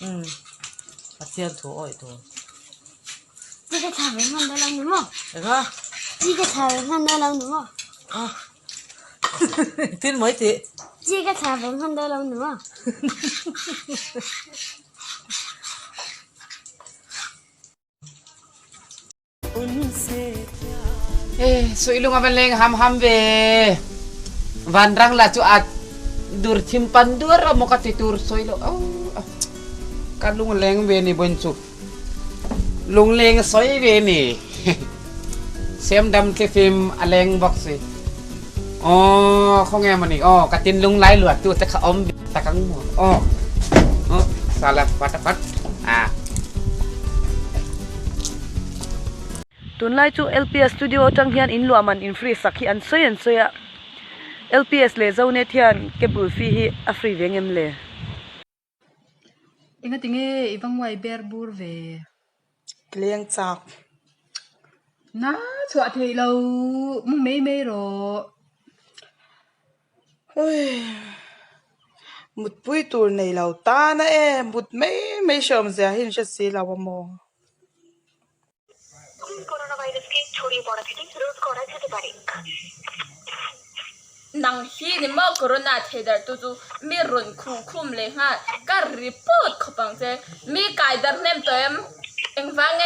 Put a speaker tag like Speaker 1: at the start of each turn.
Speaker 1: Umm Pathian thu awih tur. Eng a? Ah tin mai tih.
Speaker 2: Suilung a van leng ham ham ve. Vanrang la chu a dur thim pan dur a maw ka ti tur sawi lo. Ka lungleng ve ni boin chu. Lungleng a sawi ve ni. Semdam thlifim a leng bawk si. Aw khawnge maw ni aw ka tinlung lai luat tu te kha awm ve tak ang maw. Aw. Aw sala fatafat. Ah.
Speaker 3: Tunlai chu LPS studio atang hian in luah man in free sak hi an sawi an sawi a, LPS leh Zonet hian cable fee hi a free ve ngem le?
Speaker 4: Enga tinge i va nguai ber bur ve?
Speaker 5: Leng chak.
Speaker 4: Na chhuah theih lo mu mai mai rawh.
Speaker 5: Mutpui tur nei lo tan a e, mut mai mai hreawm zia hi in hre si lo a maw?
Speaker 6: Nang hi ni maw corona thei darh tu chu mi rawn khuh khum leh nghal ka report khawp ang che mi kai darh hnem tawh em engvang nge.